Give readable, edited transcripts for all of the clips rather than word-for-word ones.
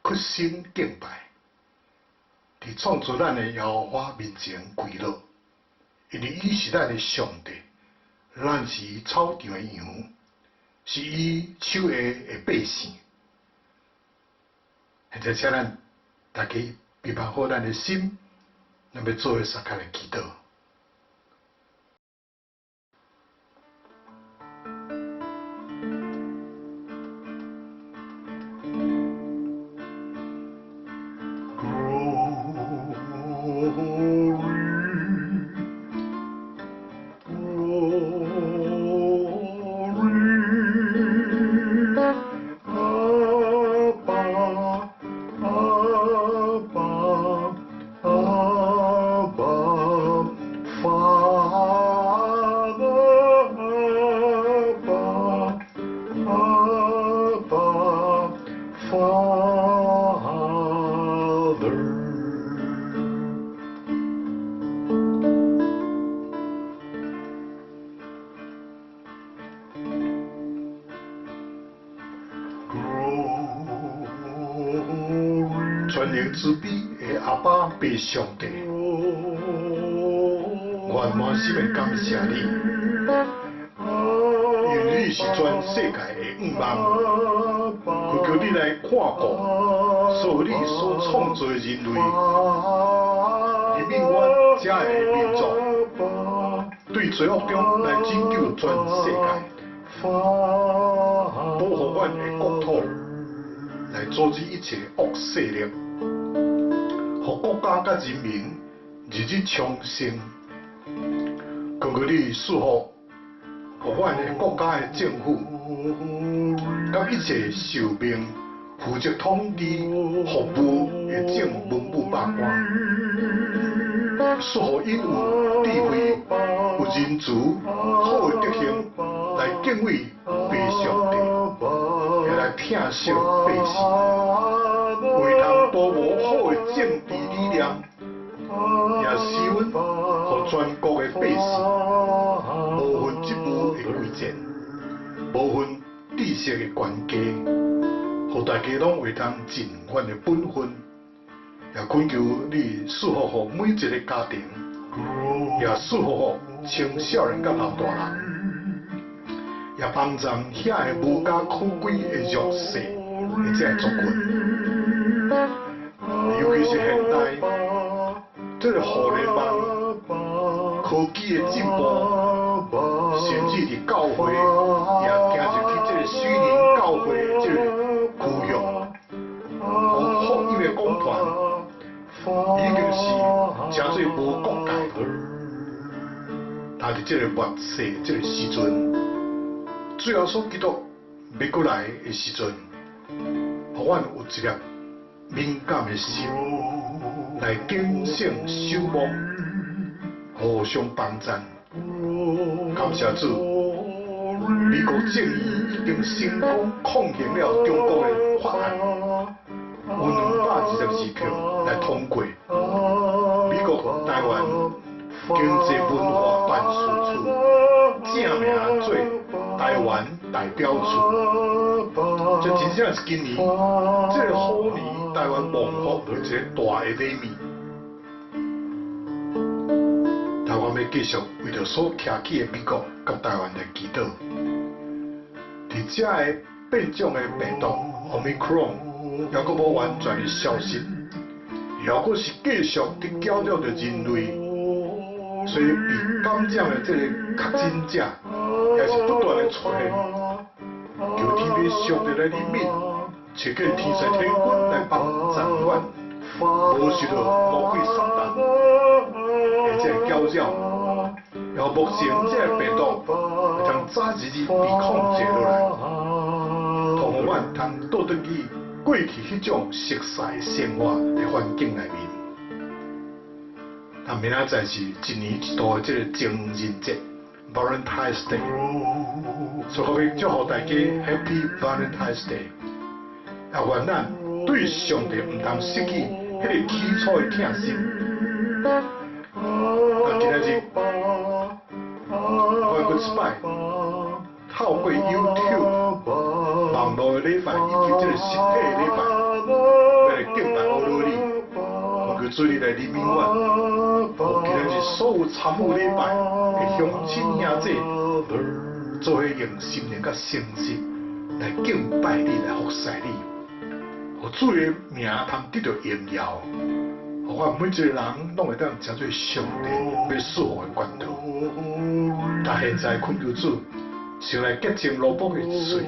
屈身敬拜，佇創造咱的耶和華面前跪落，因為伊是咱的上帝，咱是伊草場的羊，是伊手下的百姓。現在請咱大家預備好咱的心，咱欲做伙相共來祈禱。全能慈悲的阿爸父上帝，我滿心的感謝你，因為你是全世界的向望，懇求你來看顧所有你所創造的人類，憐憫阮遮的民族，對罪惡中來拯救全世界，保護阮的國土，來阻止一切惡勢力，予國家佮人民日日昌盛。懇求你賜福，予阮的國家的政府，佮一切受命負責統治服務的眾文武百官，賜予𪜶有智慧、有仁慈、好的德行，來敬畏父上帝，也來疼惜百姓，為通圖謀好的政治理念，也施恩予全國的百姓，無分職務的貴賤，無分知識的懸低，予大家攏會當盡阮的本分，也懇求你賜福予每一個家庭，也賜福予青少年佮老大人，也幫助遐个無家可歸的弱勢的這个族群，尤其是現代這个互聯網科技的進步，甚至佇教會也行入去這個虛擬教會這個區域，予福音的講壇已經是成做無國界。但佇這个末世這个時陣，主耶穌基督欲閣來的時陣，予阮有一粒敏感的心，來警醒守望，互相幫贊。感謝主，美國眾議已經成功抗衡了中國的法案，有222票來通過。美國台灣經濟文化辦事處正名做台灣代表處，這真正是今年這个虎年台灣蒙福一个大的禮物。台灣欲繼續為著所徛起的美國佮台灣來祈禱。佇遮个變種的病毒 Omicron 猶閣無完全的消失，猶閣是繼續佇攪擾著人類，所以被感染的這个確診者也是不斷的出現。求天父上帝來憐憫，賜給天使天軍來幫助阮，無受著魔鬼撒旦的這个攪擾，然後目前這个病毒會通早日日被控制落來，予阮通倒轉去過去彼種熟似生活的環境內面。那明仔載是一年一度的這个情人節（Valentine's Day），所以祝福大家 Happy Valentine's Day。也願咱對上帝毋通失去彼个起初的疼心。那今仔日，我閣一擺透過 YouTube 網路的禮拜以及這个實體的禮拜，主日來憐憫阮，予今仔日所有參與禮拜的鄉親兄弟，做伙用心靈佮誠實來敬拜你，來服侍你，予主的名通得著榮耀，予阮每一个人攏會當成做上帝欲賜福的管道。但現在懇求主，先來潔淨奴僕的喙，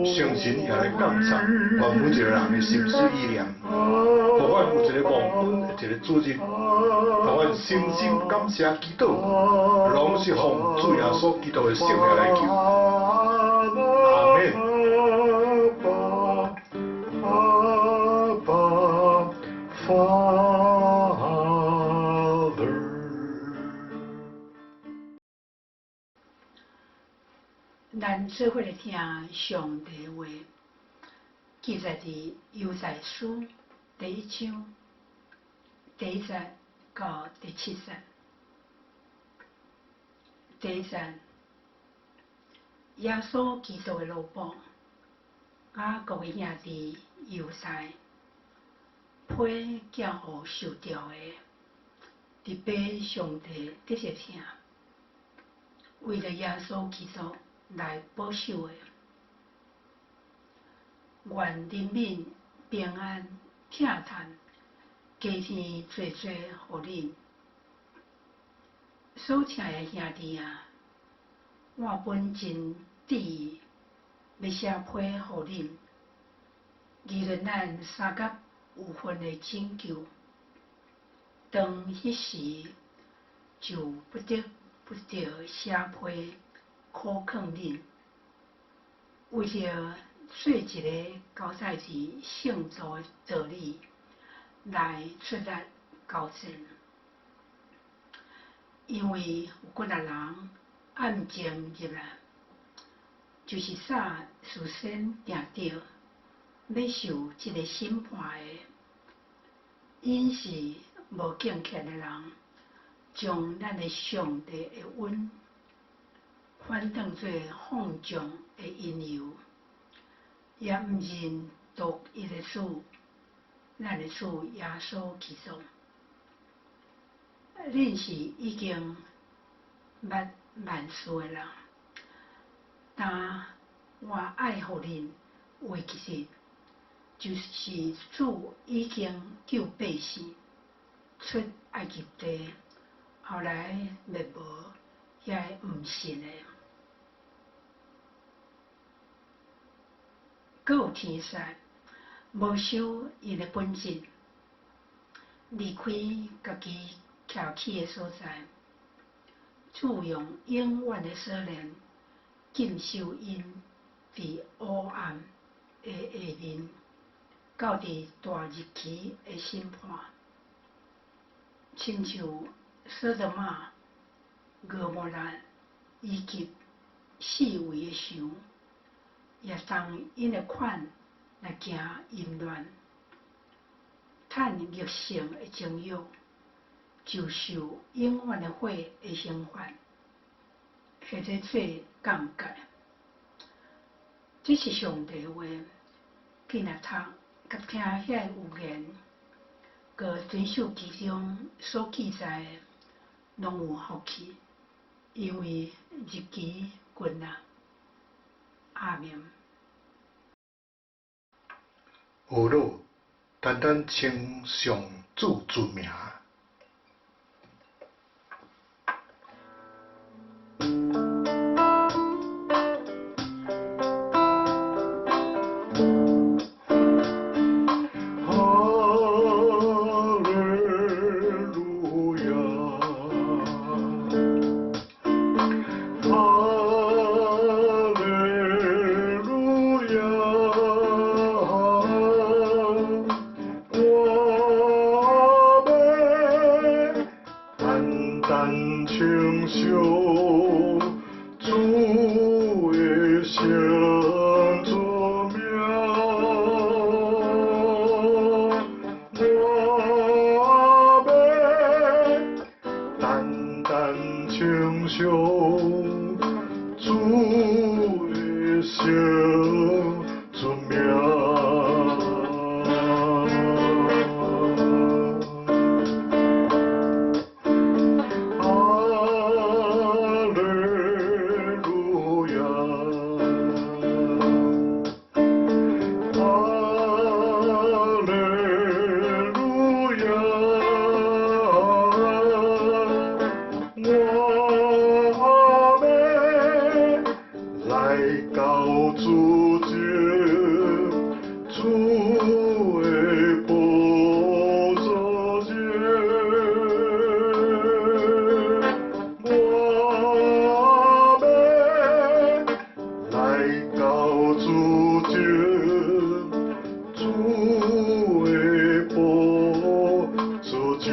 聖神也來鑒察阮每一個人的心思意念，予阮有一個忘恩的一個主日，予阮誠心感謝祈禱，攏是奉主耶穌基督的聖名來求，阿們。 Abba, Father. 咱做伙來聽上帝話，記載佇猶太書第一章第一節到第七節。第一節，耶穌基督的奴僕，雅各的兄弟猶太，批寄予受召的，伫被上帝得著疼，為著耶穌基督來保守的，願憐憫、平安、疼嘆，加添濟濟予恁。所疼的兄弟啊，我本真志意欲寫批予恁，議論咱相佮有份的拯救。當彼時，就不得不著寫批苦勸恁，為著做一个交代佇聖徒的道理來出力交戰。因為有幾若人暗中入來，就是早事先定著欲受這个審判的，𪜶是無敬虔的人，將咱的上帝的恩反當做放縱的因由，也毋認獨一个主，咱的主耶穌基督。恁是已經捌萬事的人，但我愛予恁會記得，就是主已經救百姓出埃及地，後來滅無遐个毋信的。閣有天使無守𪜶的本質，離開家己徛起的所在，主用永遠的鎖鏈禁守𪜶佇黑暗的下面，到佇大日期的審判，親像所多瑪、蛾摩拉以及四圍的城，也同𪜶的款來行淫亂，趁逆性的情欲，就受永遠的火的刑罰，或者做鑑戒。這是上帝話，囝若讀佮聽遐个預言，閣遵守其中所記載的，攏有福氣，因為日期近啊。阿們。呵咾，單單稱頌主尊名。哈利路亞，哈利路亞，我們主的寶座前，我欲來到主前，主的寶座前。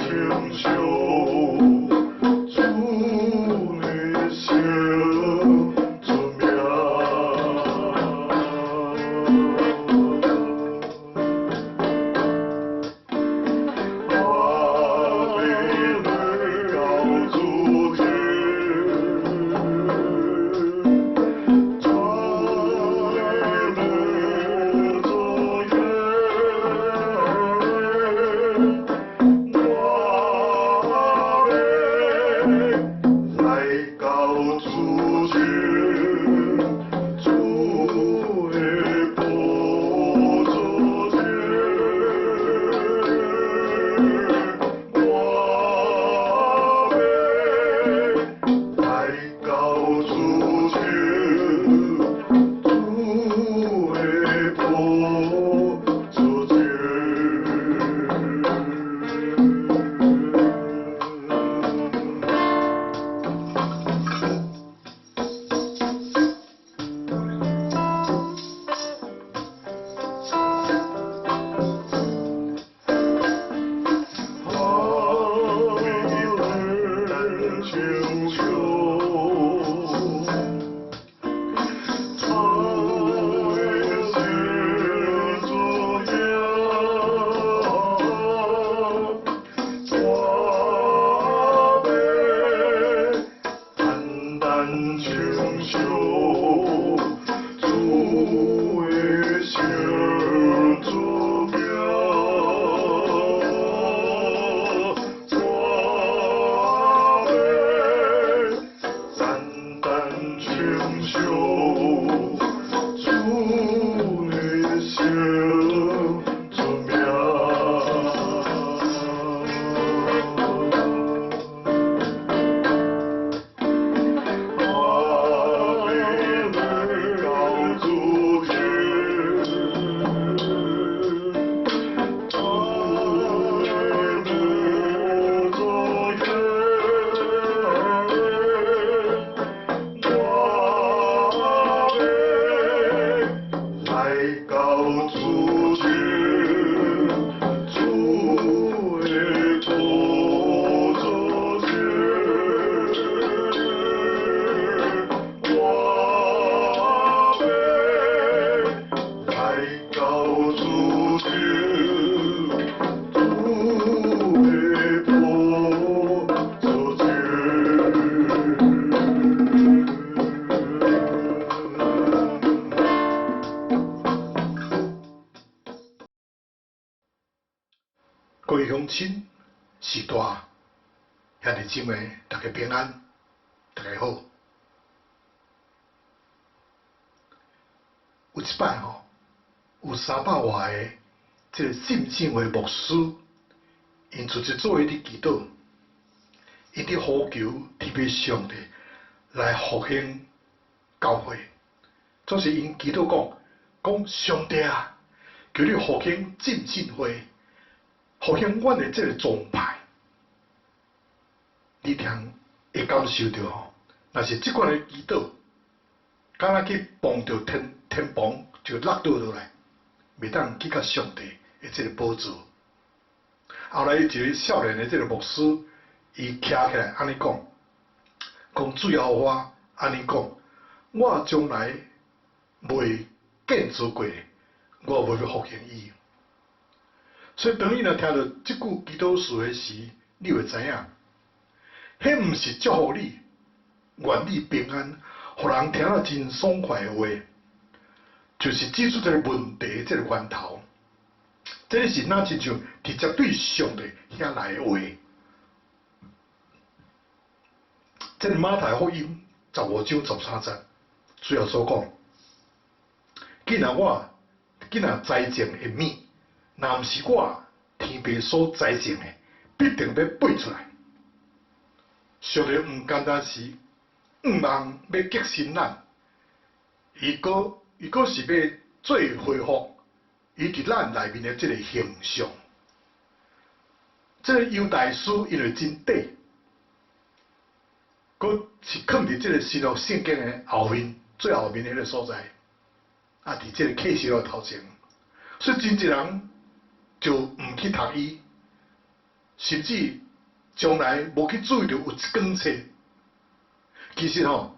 稱頌主的聖出名。我欲來到主前，主的寶座前，我欲來到主前，主的寶座前，我欲來到主前，主的寶座前。我欲單單稱頌主的聖出名，我欲單單稱頌主的聖出名，我欲單單稱頌主的聖出名。我欲來到主前，主的寶座前，我欲來到主前，主的寶座前，我欲來到主前，主的寶座前。各位鄉親、序大、兄弟姊妹，大家平安，大家好。有一擺吼，有300外個這个浸信會牧師，𪜶組織做伙佇祈禱，𪜶佇呼求天父上帝來復興教會。總是𪜶祈禱講，講上帝啊，求你復興浸信會，復興阮的這个宗派。你聽會感受著吼，若是這款的祈禱，敢若去碰著天天棚就落倒落來，袂當去佮上帝的這个寶座。後來一个少年的這个牧師，伊徛起來按呢講，講主耶和華按呢講，我將來未建造過，我袂欲復興伊。所以當你若聽著這句祈禱詞的時，你會知影，彼毋是祝福你，願你平安，予人聽了真爽快的話，就是指出這个問題這个源頭。這个是若親像直接對上帝遐來的話。這个馬太福音15章13節，主耶穌講：既若我，既若栽種的物，若毋是我天父所栽種的，必定欲拔出來。上帝毋簡單是向望欲革新咱，伊閣是欲做恢復伊佇咱內面的這个形象。這个猶大書因為真短，閣是囥佇這个新約聖經的後面，最後面彼个所在，啊，佇這个啟示錄頭前，所以真濟人就毋去讀伊。甚至將來無去注意著有這卷冊。其實吼，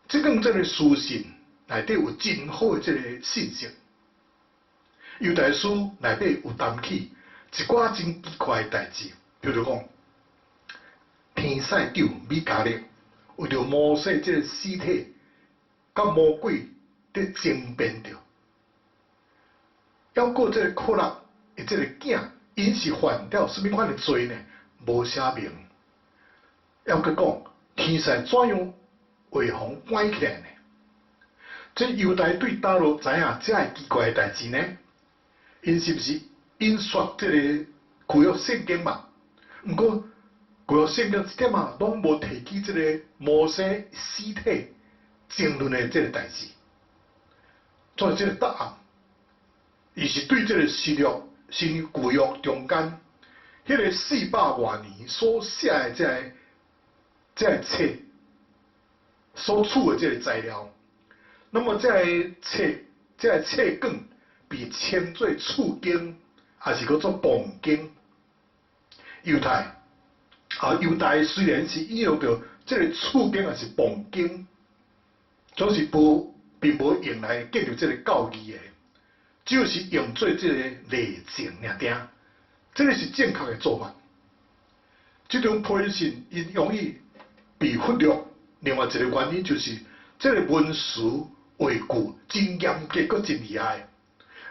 這卷這个書信內底有真好的這个信息。猶大書內底有談起一寡真奇怪的代誌，比如講，天使長米迦勒為著摩西這个屍體，佮魔鬼佇爭辯著。猶閣這个可拉的這个囝，𪜶是犯了啥物款的罪呢？無寫明。猶閣講，天使怎樣會予關起來呢？這猶大對佗落知影這个奇怪的代誌呢？𪜶是毋是印刷這个舊約聖經嘛？毋過舊約聖經一點仔攏無提起這个摩西屍體爭論的這个代誌。所以這个答案，伊是對這个新約、新舊約中間，彼个四百外年所寫的這个冊所取的這个材料，那麼這个冊、這个冊卷被稱做次經，抑是叫做傍經。猶太啊，猶大雖然是引用著這个次經，抑是傍經，總是無並無用來建立這个教義的，只有是用做這个例證爾爾，這个是正確的做法。這種批信𪜶容易被忽略。另外一個原因就是，這个文詞話句真嚴格，閣真厲害。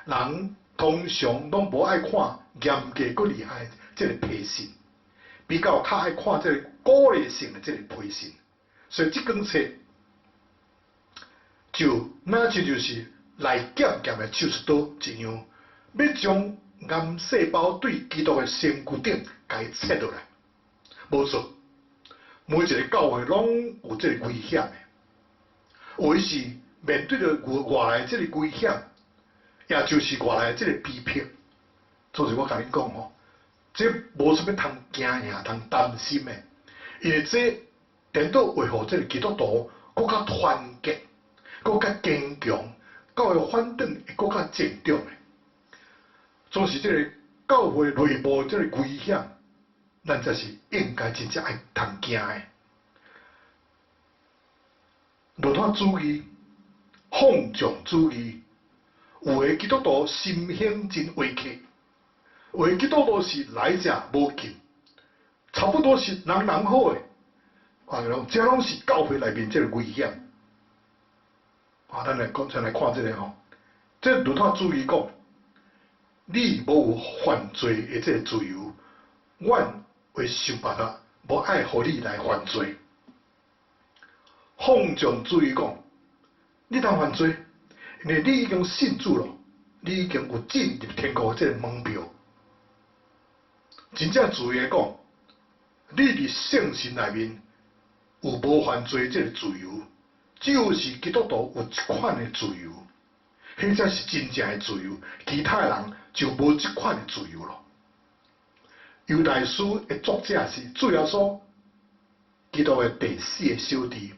人通常攏無愛看嚴格閣厲害這个批信，比較較愛看這个鼓勵性的這个批信。所以這卷冊就若親像是內劍劍的手術刀一樣，欲將癌細胞對基督的身軀頂共伊切落來。無錯，每一個教會攏有這个危險的，有的是面對著外來這个危險，也就是外來這个逼迫。所以我共恁講吼，這無啥物通驚嚇、通擔心的，因為這顛倒會予這个基督徒閣較團結、閣較堅強，教會反轉會閣較成長的。總是這个教會內部這个危險，咱才是應該真正愛通驚的。樂天主義、放縱主義，有的基督徒心胸真狹窄，有的基督徒是來者無禁，差不多是人人好的。啊，這攏是教會內面這个危險。啊，咱來講，先來看這个吼，這樂天主義講，你無有犯罪的這个自由，阮會想辦法，無愛予你來犯罪。放縱主義講，你通犯罪，因為你已經信主了，你已經有進入天國的這個門票。真正自由的講，你佇聖神內面有無犯罪這個自由，只有是基督徒有這款的自由，彼才是真正的自由，其他的人就無這款的自由咯。猶大書的作者是主耶穌基督的第四个小弟。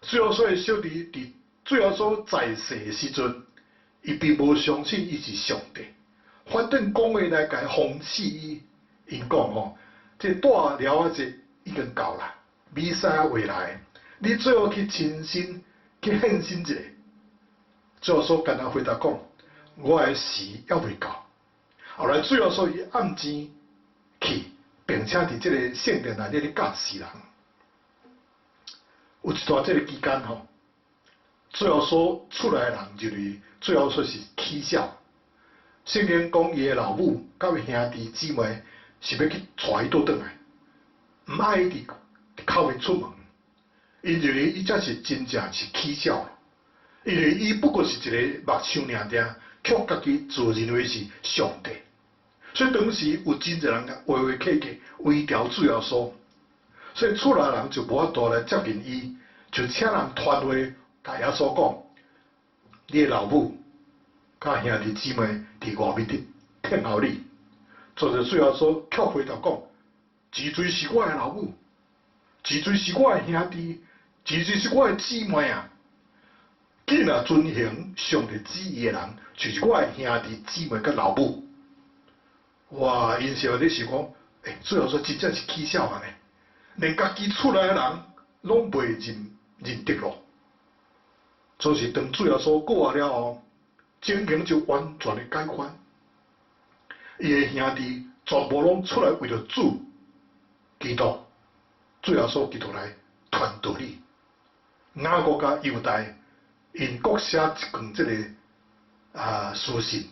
主耶穌的小弟佇主耶穌在世的時陣，伊並無相信伊是上帝，反轉講話來共諷刺伊，𪜶講吼，這大寮仔節已經到啦，彌賽亞未來，你最好去親身去獻身一下。主耶穌敢若回答講：我的時猶未到。後來主耶穌伊暗時去，並且佇這个聖殿內底咧教示人。有一段這个期間吼，主耶穌厝內人認為主耶穌是起痟。聖經講伊的老母佮伊兄弟姊妹是欲去帶伊倒轉來，毋愛伊佇口面出門。𪜶認為伊才是真正是起痟，因為伊不過是一个牧匠爾爾，卻家己自認為是上帝。所以當時有真濟人話話客客圍牢主耶穌，所以厝內人就無法度來接近伊，就請人傳話共耶穌講：你的老母佮兄弟姊妹佇外面佇等候你。所以主耶穌卻回答講：是誰是我的老母？是誰是我的兄弟？是誰是我的姊妹啊？既若遵行上帝旨意的人，就是我的兄弟姊妹佮老母。哇！𪜶是咧想講，欸，主耶穌真正是起痟按呢，連家己厝內的人攏袂認得咯。所以當主耶穌過來了後，情形就完全的改觀。伊的兄弟全部攏出來為著主基督，主耶穌基督來傳道理。雅各佮猶大𪜶各寫一卷這个書信，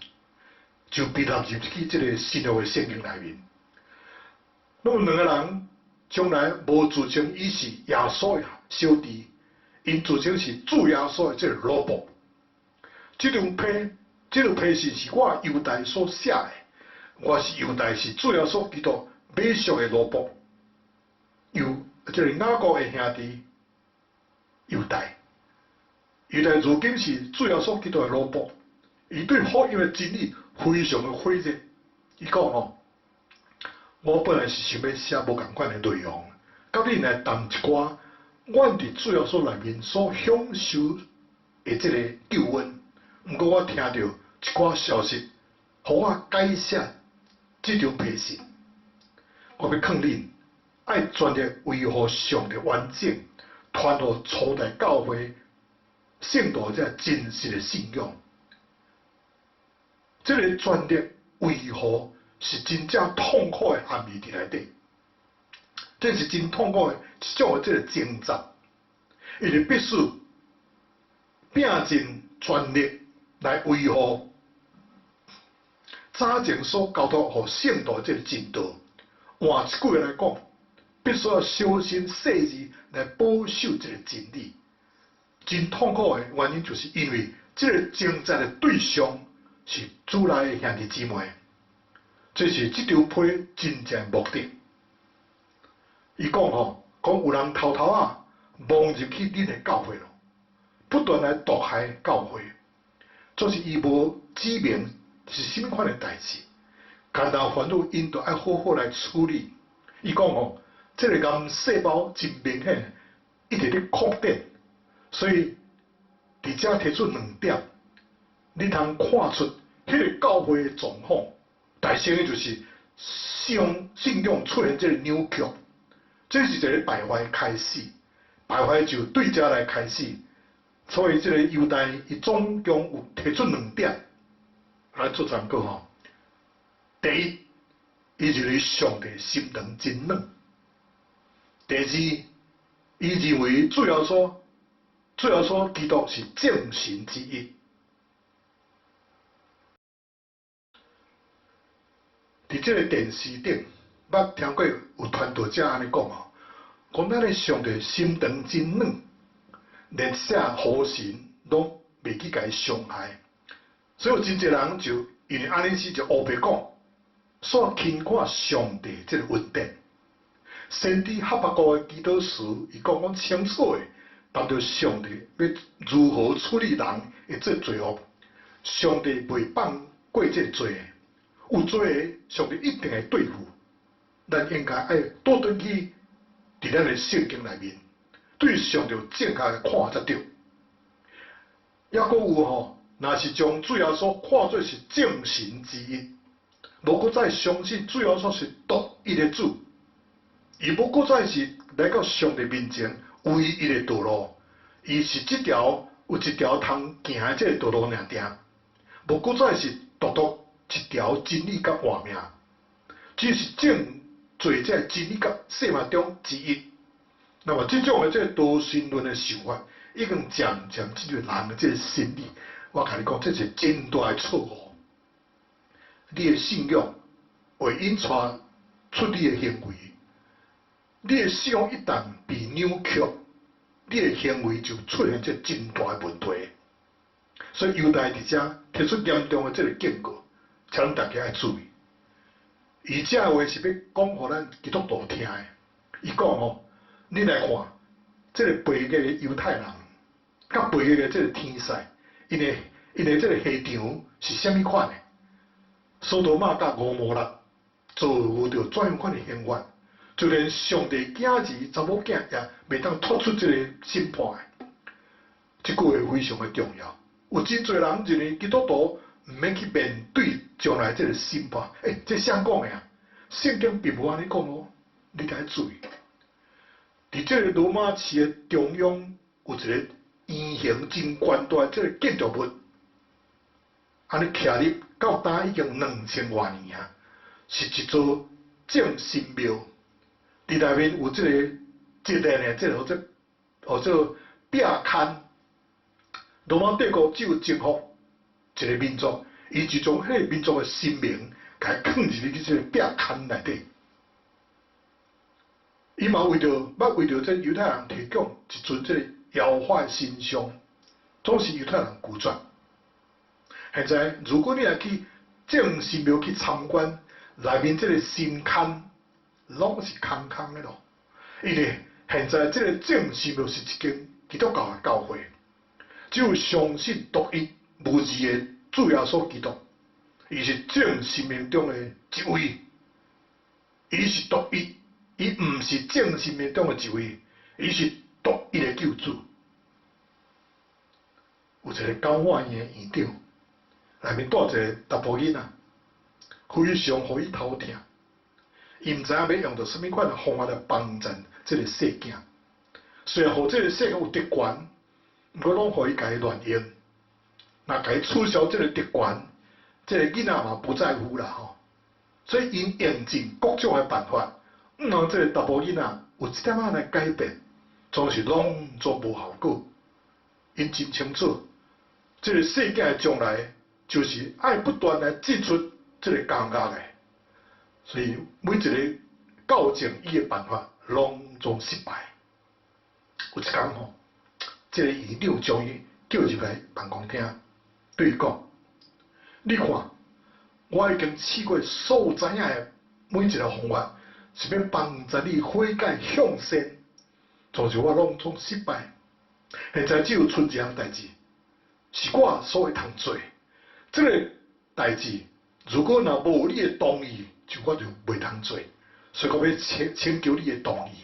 就被納入去這个新約的聖經內面。那麼兩个人將來無自稱伊是耶穌的小弟，𪜶自稱是主耶穌的這个奴僕。這張批信是我猶大所寫的，我是猶大，是主耶穌基督買贖的奴僕。猶這个雅各的兄弟猶大，猶大如今是主耶穌基督的奴僕，伊對福音的真理非常的火熱。伊講吼，我本來是想欲寫無仝款的內容，佮恁來談一寡阮佇主耶穌內面所享受的這个救恩。毋過我聽著一寡消息，予我改寫這張批信。我欲勸恁，愛全力維護上帝完整，傳予初代教會聖徒這真實的信仰。這个全力維護是真正痛苦的含義佇內底，這是真痛苦的一種的這个掙扎，因為必須拼盡全力來維護早前所交託予聖徒這个真道。換一句話來講，必須要小心細緻來保守這个真理。真痛苦的原因，就是因為這个掙扎的對象是主內的兄弟姊妹，這是這張批真正目的。伊講吼，講有人偷偷仔摸入去恁的教會咯，不斷來毒害教會，就是伊無指明是啥物款的代誌，艱難煩惱𪜶都愛好好來處理。伊講吼，這个癌細胞真明顯，一直咧擴展，所以佇遮提出兩點，你通看出彼个教會的狀況，大聲的就是信仰出現這个扭曲，這是一个敗壞開始，敗壞就對遮來開始，所以這个猶大伊總共有提出兩點來做參考吼。第一，伊認為上帝心腸真軟；第二，伊認為主耶穌基督是眾神之一。佇這个電視頂，捌聽過有傳道者按呢講吼，講咱的上帝心腸真軟，連寫火神攏袂去共伊傷害，所以有真濟人就因為按呢時就烏白講，煞輕看上帝這个恩典。先知哈巴谷的祈禱詞，伊講講清楚的，談著上帝欲如何處理人的這罪惡，上帝袂放過這个罪的，有罪的上帝一定會對付。咱應該愛倒轉去，佇咱的聖經內面，對上帝有正確的看法才對。抑閣有吼，若是將主耶穌看做是眾神之一，無閣再相信主耶穌是獨一的主，伊無閣再是來到上帝面前唯一的道路，伊是這條有一條通行的這个道路爾定，無閣再是獨獨一條真理佮活命，只是眾多這真理佮生命中之一。那麼這種的這个多神論的想法，已經漸漸進入人的這个心理。我共你講，這是真大的錯誤。你的信仰會引帶出你的行為，你的信仰一旦被扭曲，你的行為就出現這真大的問題。所以猶大佇遮提出嚴重的這个警告，請咱大家愛注意。伊這話是欲講予咱基督徒聽的。伊講吼，你來看，這个背逆的猶太人，佮背逆的這个天使，𪜶的這个下場是啥物款的？所多瑪佮蛾摩拉遭遇著怎樣款的刑罰？就連上帝囝兒查某囝也袂當脫出這个審判的。這句話非常的重要。有真濟人認為基督徒毋免去面對將來這个審判。欸，這誰講的啊？聖經並無按呢講哦，你著愛注意。佇這个羅馬市的中央有一个圓形真懸大這个建築物，按呢徛立到今已經2000外年啊，是一座眾神廟。佇內面有這个節日的這个號做壁龕。羅馬帝國只有征服一个民族，伊就將彼個民族的神明，共伊囥入去這个壁龕內底。伊嘛為著欲為著這猶太人提供一尊這个耶和華的神像，總是猶太人拒絕。現在，如果你若去眾神廟去參觀，內面這个神龕攏是空空的咯。因為現在這个眾神廟是一間基督教的教會，只有相信獨一無二的主耶穌基督，伊是眾神明中的一位，伊是獨一，伊毋是眾神明中的一位，伊是獨一的救主。有一个感化院的院長，內面住一个查埔囡仔，非常予伊頭疼，伊毋知影欲用著啥物款的方法來幫贊這个細囝。雖然予這个細囝有特權，毋過攏予伊共伊亂用。若共伊取消這个特權，這个囡仔嘛不在乎啦吼。所以𪜶用盡各種的辦法，毋通這个查埔囡仔有一點仔來改變，總是攏總無效果。𪜶真清楚，這个細囝的將來就是愛不斷來進出這个監獄的，所以每一个校正伊的辦法攏總失敗。有一工吼，這个院長將伊叫入來辦公廳，對伊講：你看，我已經試過所有知影的每一个方法，是欲幫助你悔改向善，總是我攏總失敗。現在只有賰一項代誌，是我所會通做。這个代誌，如果若無你的同意，就我就袂通做。所以我欲請求你的同意。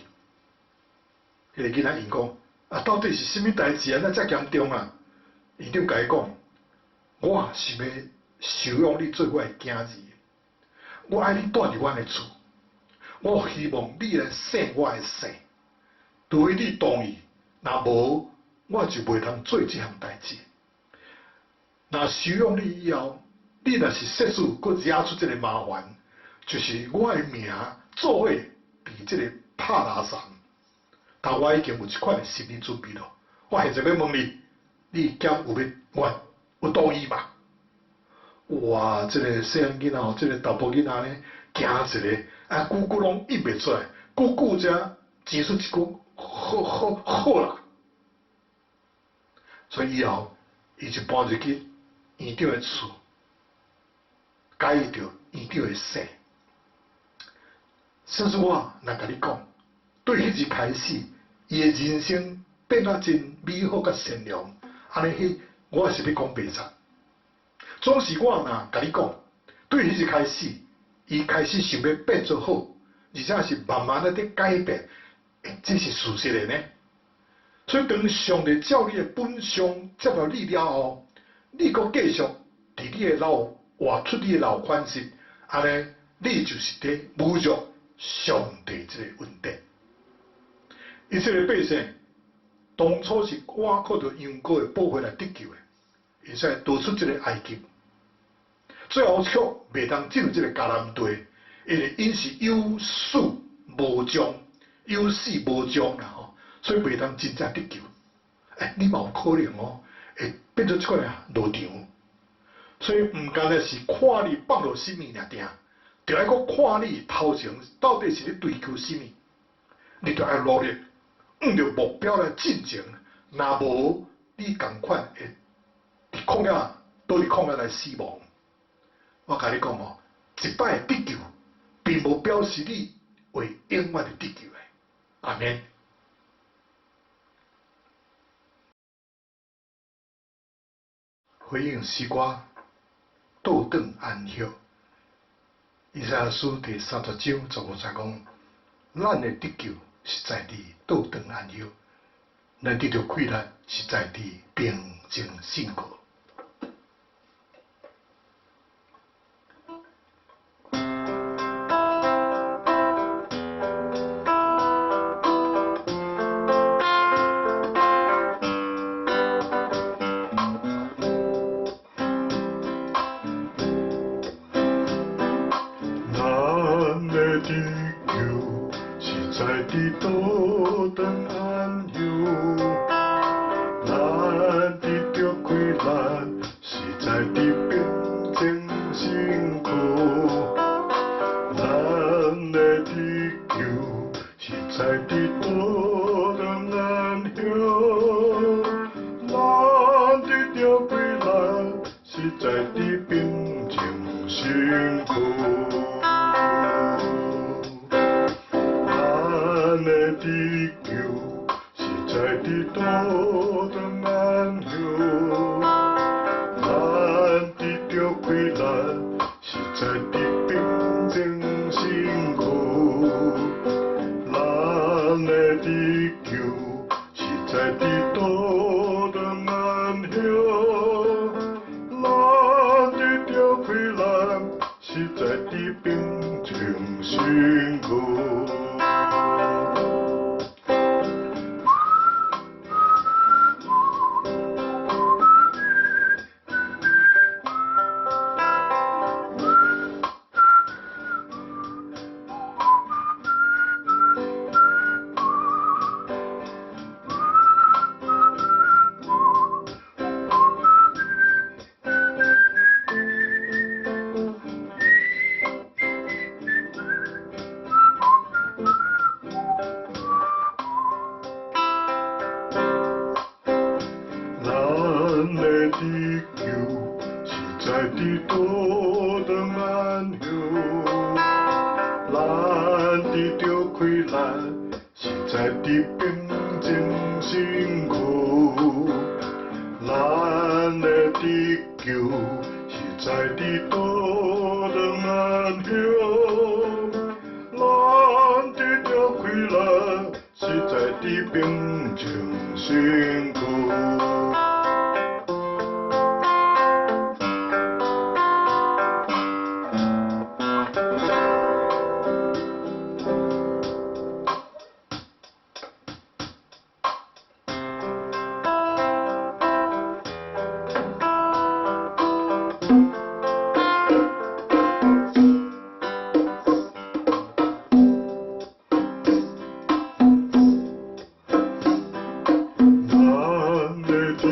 彼个囡仔問講：啊，到底是啥物代誌啊？哪遮嚴重啊？院長共伊講：我是欲收養你做我的囝兒，我愛你住佇阮的厝，我希望你來姓我的姓，除非你同意，若無我就袂通做這項代誌。若收養你以後，你若是設使閣惹出這个麻煩，就是我的名做伙被這个拍垃圾。但我已經有這款的心理準備咯。我現在欲問你，你敢有欲願有同意嗎？哇！這个細漢囡仔吼，這个查埔囡仔呢，驚一个，啊，句句攏應袂出來，久久才擠出一句好好好啦。所以以後，伊就搬入去院長的厝，改著院長的姓。甚至我若共你講，對彼日開始，伊的人生變啊真美好佮善良，按呢彼我是欲講白賊。總是我若共你講，對彼日開始，伊開始想欲變做好，而且是慢慢的佇改變，欸，這是事實的呢。所以當上帝照你的本相接納你了後，你閣繼續佇你的老活出你的老款式，按呢你就是佇侮辱上帝這个恩典。以色列百姓當初是倚靠著羊羔的寶血來得救的，伊才會逃出這个埃及，最後卻袂當進入這个迦南地，因為𪜶是有始無終，有始無終啦吼，所以袂當真正得救。欸，你嘛有可能哦，會變做這款的落場。所以毋干焦是看你放落啥物爾定，著愛閣看你頭前到底是咧追求啥物，你著愛努力，向著目標來進前。若無，你仝款會佇曠野，倒佇曠野來死亡。我共你講哦，一擺得救，並無表示你會永遠的得救的。阿們。回應詩歌，倒轉安息。以賽亞書第30章15節講：咱的得救是在佇倒轉安息，咱得著快樂是在佇平靜信靠。在佇倒轉安休，咱得著困難，實在佇平靜身軀。咱的得救，實在佇倒轉安歇。咱得著困難，實在佇平靜身軀。咱的得救，實在佇倒轉安歇。咱得著困難，實在佇平靜身軀。咱的得救，實在佇倒轉安歇。咱得著困難，實在佇平靜身軀。咱的得救，實在佇倒轉安歇。咱得著困難，實在佇平靜身軀。咱的得救，實在佇倒轉安歇。咱得著困難，實在佇平靜身軀。咱的得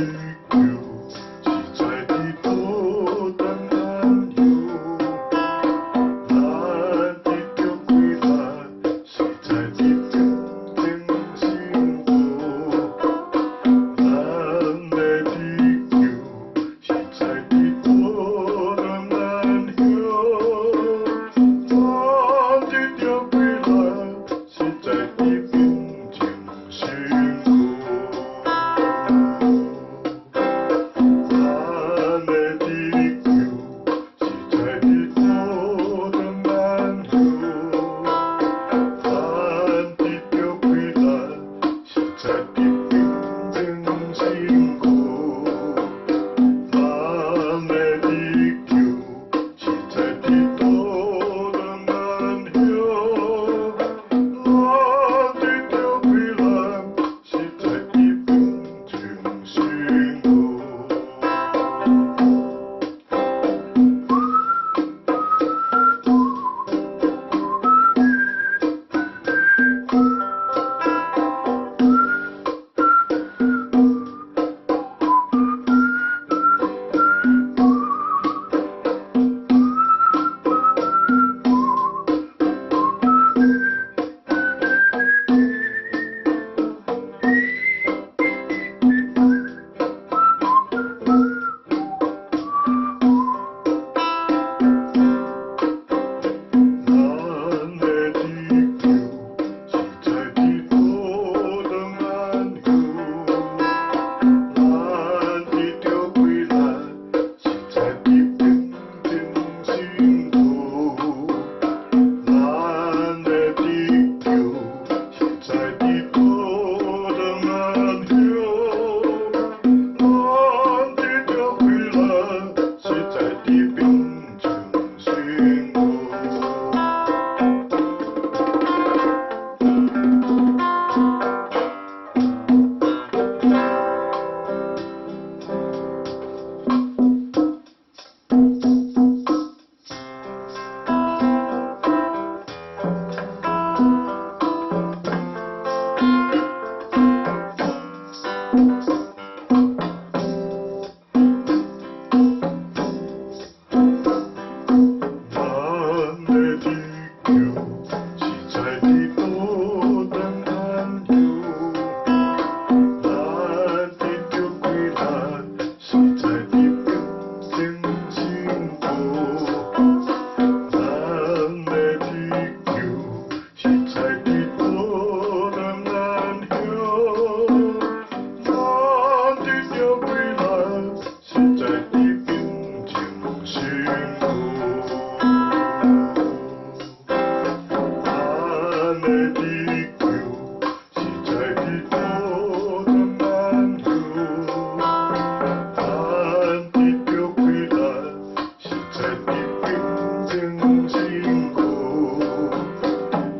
的得救，是在伫倒转安休。咱得著快乐，是在伫平静生活。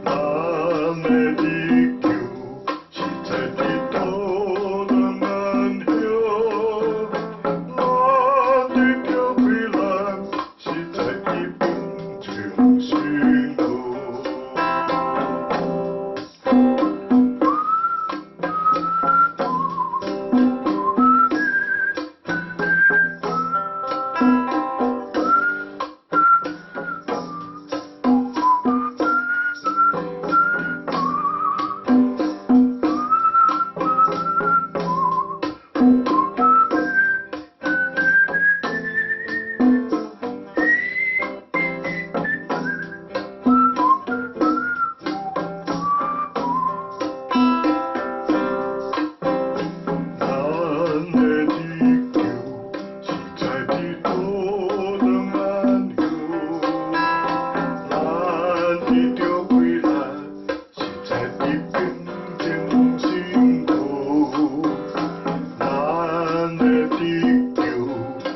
咱的得救，是在伫倒转安休。咱得著快乐，是在伫平静生活。咱的得救，是在伫倒转安休。咱得著快乐，是在伫平静生活。咱的得救，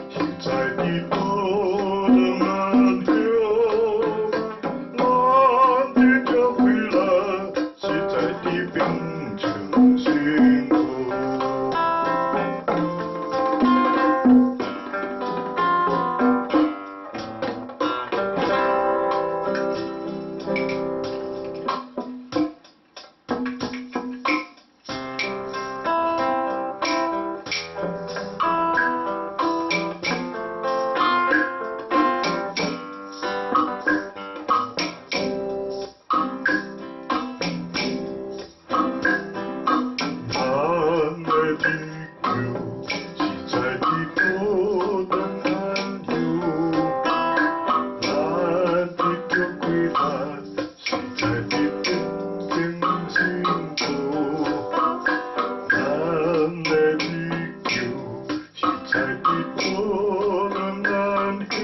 是在伫倒转安休。咱得著快乐，是在伫平静生活。咱的得救，是在伫倒转安休。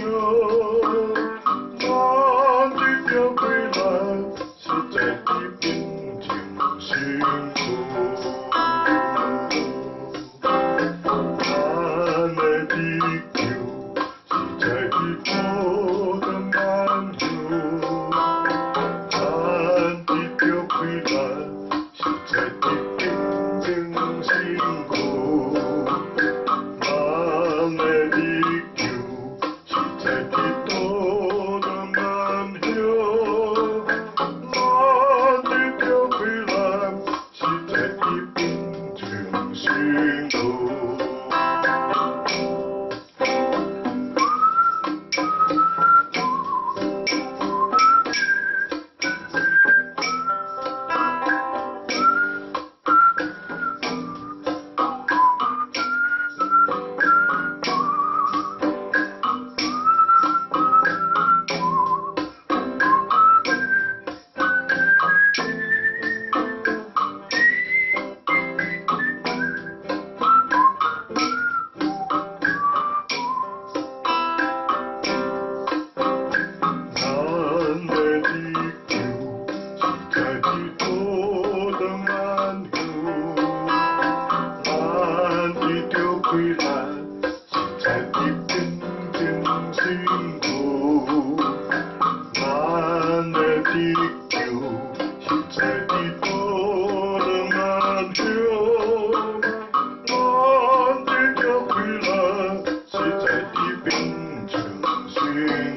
咱得著快乐，是在伫平静生活。咱的得救，是在伫倒转安休。咱得著快乐，是在伫平静生活。咱的得救，是在伫倒转安休。咱得著快乐，是在伫平静生活。咱的得救，是在伫倒转安休。咱得著快乐，是在伫平静生活。咱的得救，是在伫倒转安休。咱得著快乐，是在伫平静生活。咱的得救，是在伫倒转安休。咱得著快乐，是在伫平静生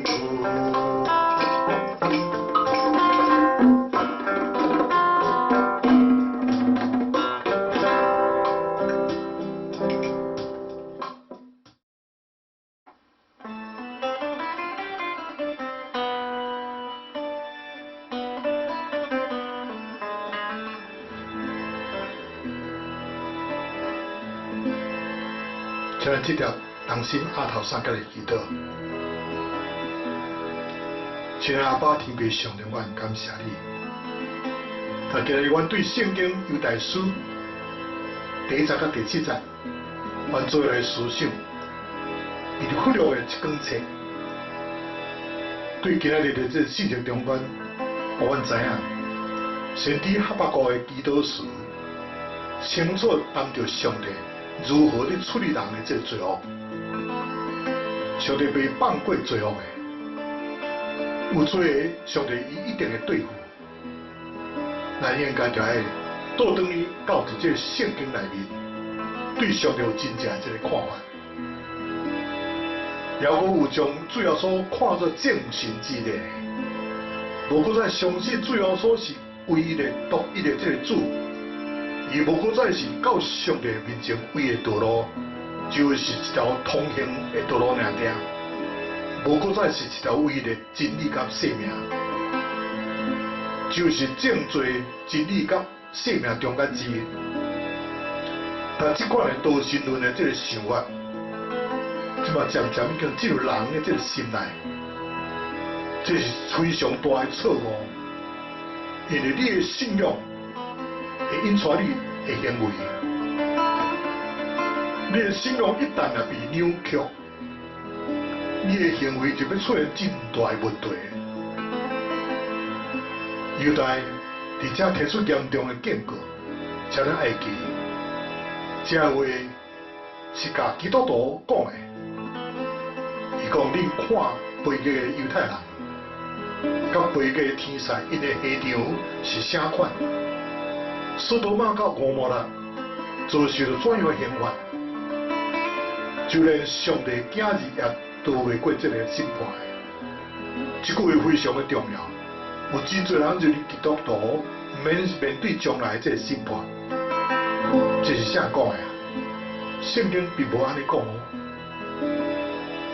活。请咱这条同心阿头三角来祈祷。亲爱的阿爸天父上帝，我感谢你。但今日阮对圣经犹大书第一节到第七节，阮做来思想，伊忽略的一卷册，对今仔日的这个事情中间，予阮知影，先知哈巴谷的祈禱詞，清楚談著上帝如何咧處理人的這個罪惡。上帝袂放過罪惡的，有罪的上帝伊一定會對付。咱應該就愛倒轉去到佇這個聖經內面，對上帝有真正的這個看法。猶閣有將主耶穌看做眾神之一，無閣再相信主耶穌是唯一的、獨一的這個主，伊無閣再是到上帝面前唯一的道路，就是一條通行的道路爾爾，無閣再是一條唯一的真理佮生命，就是正罪真理佮生命中間之一。但這款的多神論的這個想法，這嘛漸漸已經進入人的這個心內，這是非常大的錯誤。因為你的信仰會引出你的行為，你的信仰一旦若被扭曲，你的行為就欲出現真大的問題。猶大佇遮提出嚴重的警告，請咱愛記，這話是共基督徒講的。伊講：恁看背義的猶太人，佮背義的天使，𪜶的下場是啥款？所多瑪佮蛾摩拉遭受著怎樣的刑罰？就連上帝囝兒也逃袂過這個審判。這句話非常的重要。有真濟人認為基督徒毋免面對將來這個審判，這是啥講的啊？聖經並無按呢講哦。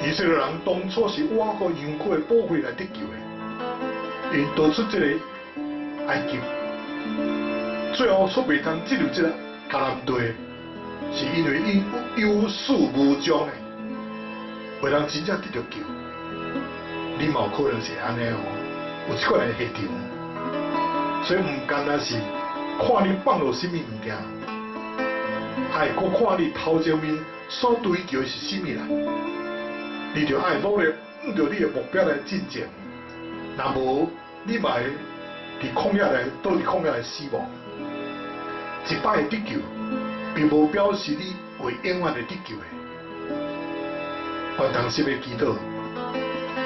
以色列人當初是倚靠羊羔的寶血來得救的，𪜶逃出這個埃及，最後卻袂通進入這個迦南地，是因為𪜶有始無終的，袂通真正得著救。你嘛有可能是按呢哦，有這款的下場。所以毋干焦是看你放落啥物物件，愛閣看你頭前面所追求的是啥物啦。你著愛努力，向著你的目標來進前。若無，你嘛會佇曠野內，倒佇曠野內死亡。一擺的得救，並無表示你會永遠會得救的。凡當時的祈禱，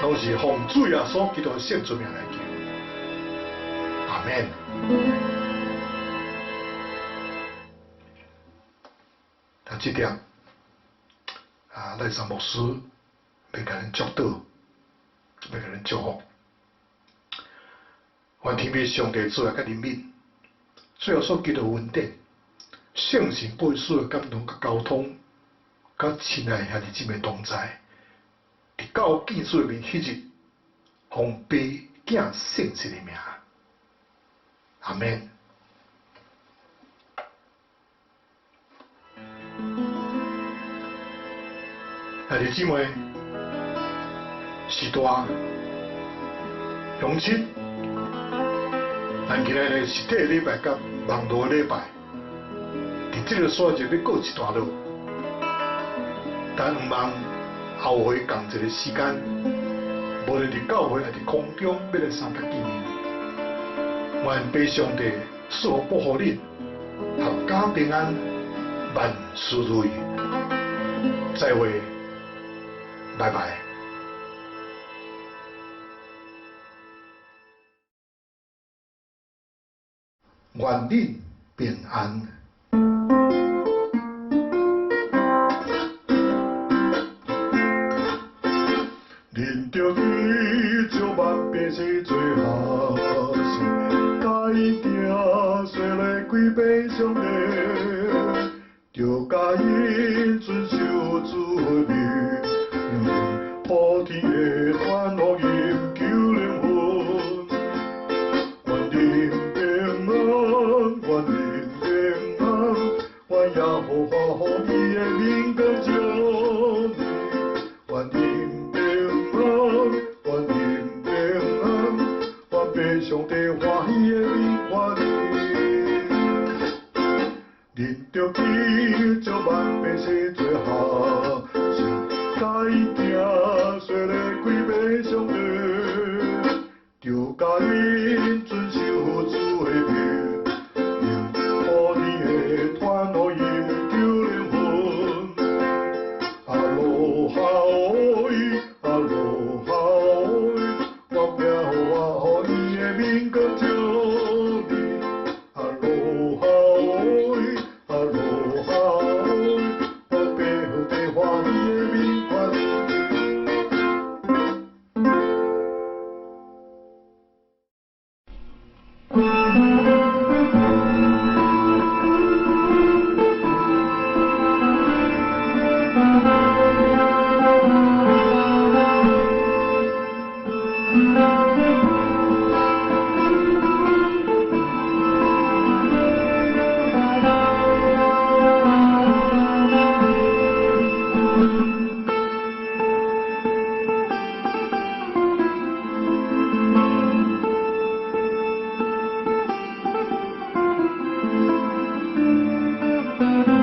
攏是奉主耶穌基督的聖尊名來求。阿門。啊，這點啊，賴三牧師欲共恁祝禱，欲共恁祝福。願天父上帝慈愛佮憐憫，主耶穌基督恩典，聖神保惠師的感動佮交通，佮親愛兄弟姊妹同在，直到見主的面彼日，奉父子聖神的名，阿們。兄弟姊妹，序大鄉親，咱今日實體禮拜佮網路禮拜，佇這個所在欲告一段落，但毋望後回仝一个時間，無論佇教會抑佇空中，欲來相佮見面。願父上帝賜福保護恁，闔家平安，萬事如意。再會，拜拜。願恁平安。恁著去招萬百姓做學生，共𪜶行洗禮歸予上帝，著共𪜶遵守主的命令，普天的傳福音救靈魂。願恁平安，願恁平安，願耶和華予伊的明光照你，願恁平安，願恁平安，願父上帝歡喜的面看你。恁著去招萬百姓做學生，共𪜶行洗禮歸予上帝，著共𪜶遵守主的命。嗯。